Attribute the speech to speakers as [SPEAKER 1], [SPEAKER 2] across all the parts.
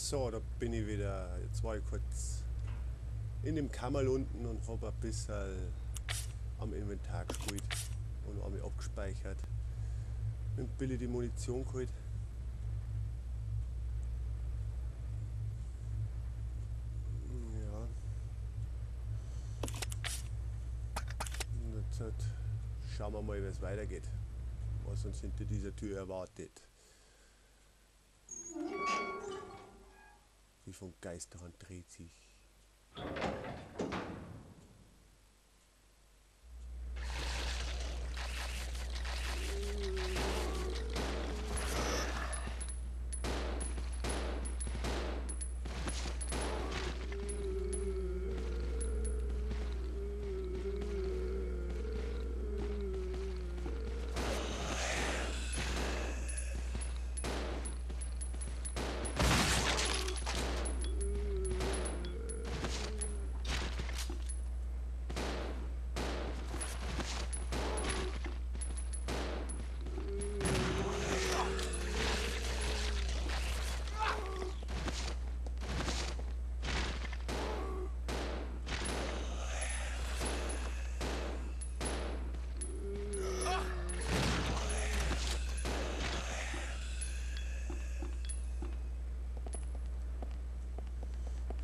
[SPEAKER 1] So, da bin ich wieder. Jetzt war ich kurz in dem Kammerl unten und hab ein bisschen am Inventar gespielt und hab mich abgespeichert. Mit Billy die Munition geholt. Ja. Und jetzt schauen wir mal, wie es weitergeht. Was uns hinter dieser Tür erwartet. Wie von Geisterhand dreht sich.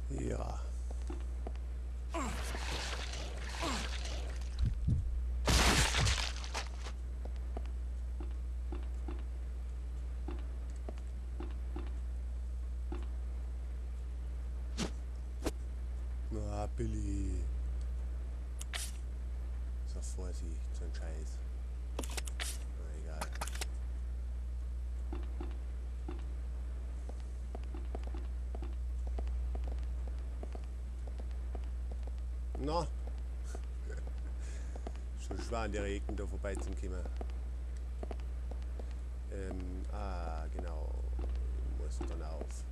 [SPEAKER 1] Ja. Na, Billy. So, Vorsicht, so ein Scheiß. Na, egal. Na, schon schwer an der Ecken da vorbei zum kommen. Genau. Ich muss dann auf.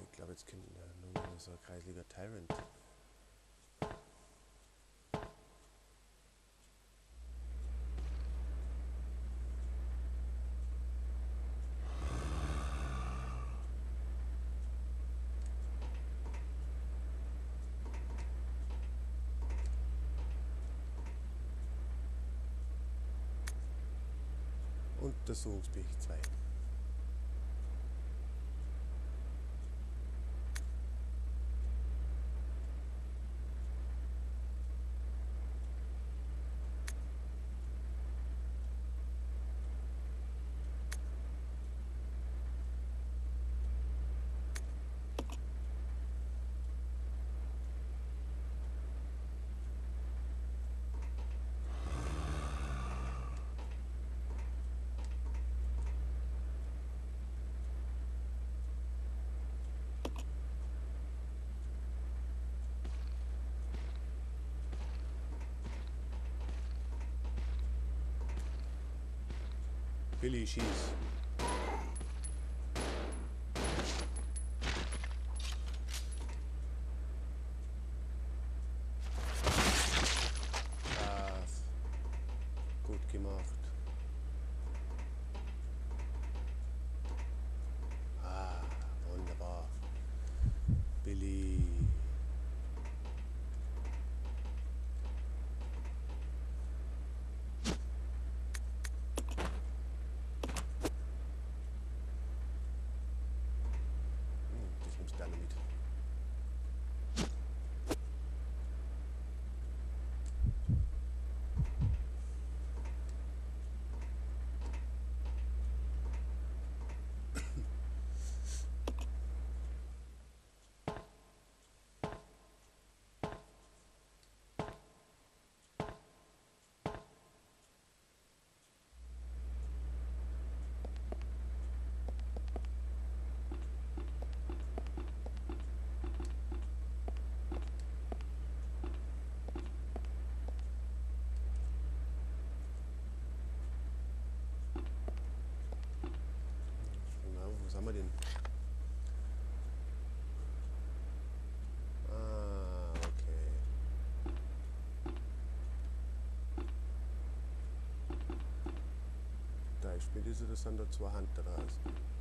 [SPEAKER 1] Ich glaube, jetzt kommt noch so ein kreisliger Tyrant. Untersuchungsbericht 2. Billy, schieß. Brav. Gut gemacht. Ah, wunderbar. Billy. Täuscht mich das oder sind da zwei Hunter draußen?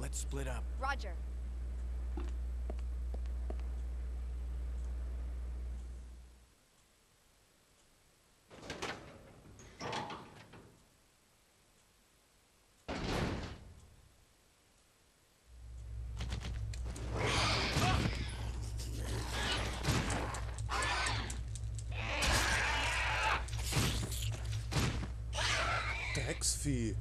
[SPEAKER 2] Let's split up.
[SPEAKER 3] Roger.
[SPEAKER 1] Drecksvieh.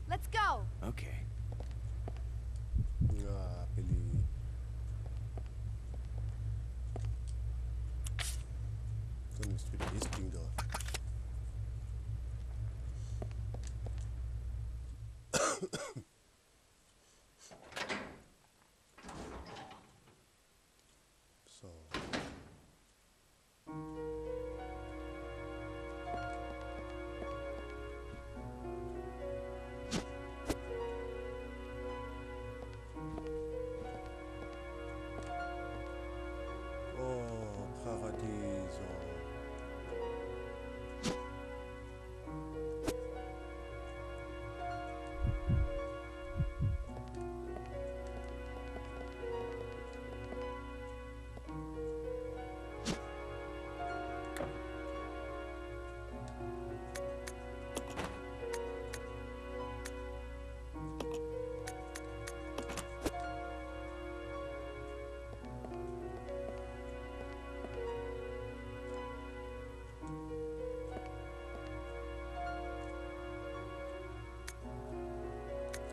[SPEAKER 3] Let's go.
[SPEAKER 2] Okay.
[SPEAKER 1] Ja, Billy. Dann ist wieder das Ding da. So. Oh, Paradiso.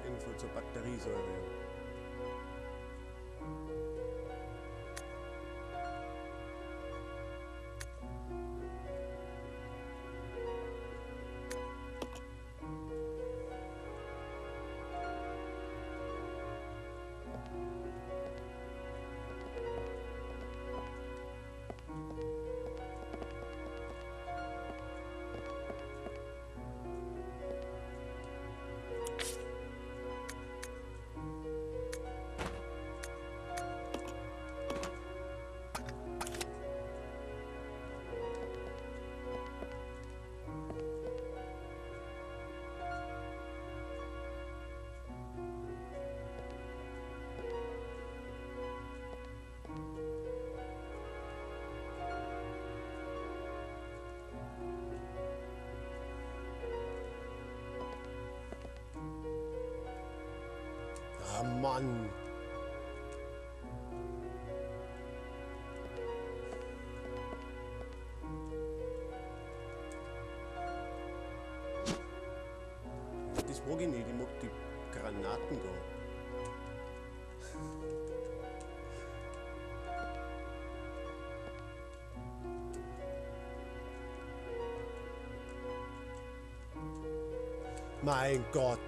[SPEAKER 1] Info zur Batteriesäure. Ah, Mann. Das mag ich nicht, ich mag die Granaten da. Mein Gott.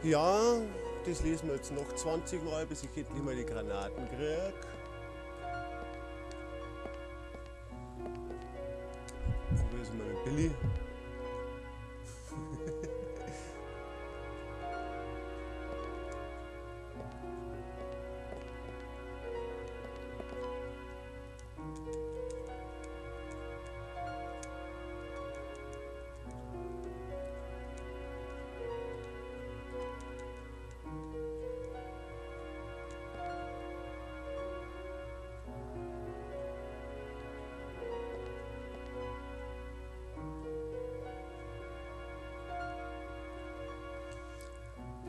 [SPEAKER 1] Ja, das lesen wir jetzt noch 20 Mal, bis ich endlich mal die Granaten krieg. Probier's mal mit Billy.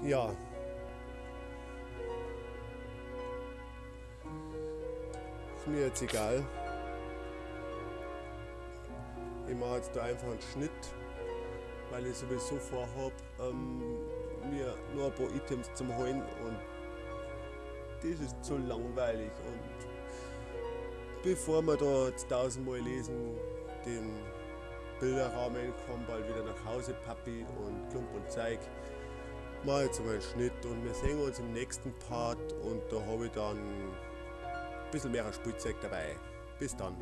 [SPEAKER 1] Ja. Ist mir jetzt egal. Ich mache jetzt da einfach einen Schnitt, weil ich sowieso vorhab, mir nur ein paar Items zum holen und das ist zu langweilig. Und bevor wir da jetzt 1000-mal lesen, den Bilderrahmen, komm bald wieder nach Hause, Papi und Klump und Zeig. Mach jetzt mal einen Schnitt und wir sehen uns im nächsten Part und da habe ich dann ein bisschen mehr Spielzeug dabei. Bis dann.